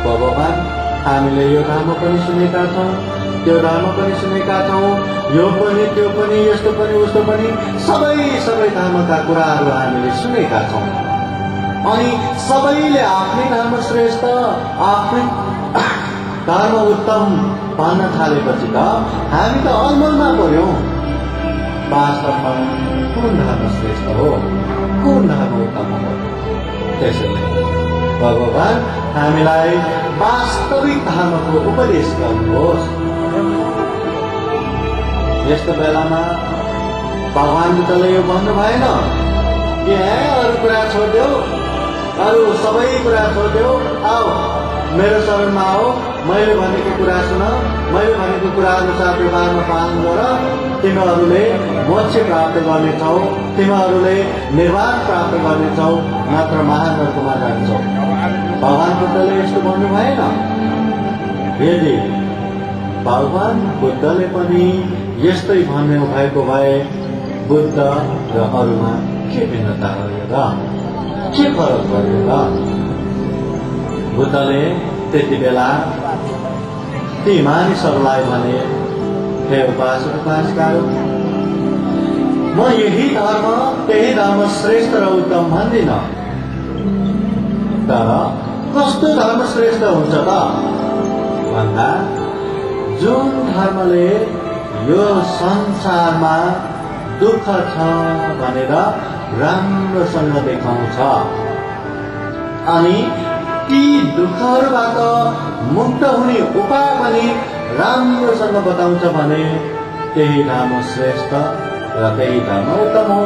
भगवान हामीले यो धर्म पनि सुनेका छौँ, त्यो धर्म पनि सुनेका छौँ, यो पनि त्यो पनि यस्तो पनि उस्तो पनि सबै धर्मका कुराहरू हामीले सुनेका छौँ। अनि सबैले आफ्नै धर्म श्रेष्ठ, आफ्नै धर्म उत्तम भन्न थालेपछि त हामी त अलमलमा पर्यौं। वास्तवमा कुन धर्म श्रेष्ठ हो, कुन धर्म उत्तम हो? त्यसैले भगवान हामीलाई वास्तविक धर्मको उपदेश गर्नुहोस्। यस्तो बेलामा भगवान बुद्धले यो भन्नु भएन कि अरू कुरा छोडिदेऊ, अरू सबै कुरा छोडिदेऊ, आओ मेरो शरणमा आओ, मैले भनेको कुरा सुन, मैले भनेको कुरा अनुसार व्यवहारमा पालन गर, तिमीहरूले मोक्ष प्राप्त गर्नेछौ, तिमीहरूले निर्वाण प्राप्त गर्नेछौ, नत्र महानरकमा जान्छौ। भगवान बुद्धले यस्तो भन्नु भएन। यदि भगवान बुद्धले पनि यस्तै भन्नु भएको भए बुद्ध र अरूमा के भिन्नता रह्यो र, के फरक रह्यो र? बुद्धले त्यति बेला ती मानिसहरूलाई भने, हे उपासक उपासिकाहरू, म यही धर्म त्यही धर्म श्रेष्ठ र उत्तम भन्दिन, तर कस्तो धर्म श्रेष्ठ हुन्छ त भन्दा जुन धर्मले यो संसारमा दुःख छ भनेर राम्रोसँग देखाउँछ अनि ती दुःखहरूबाट मुक्त हुने उपाय पनि राम्रोसँग बताउँछ भने त्यही धर्म श्रेष्ठ र त्यही धर्म उत्तम हो।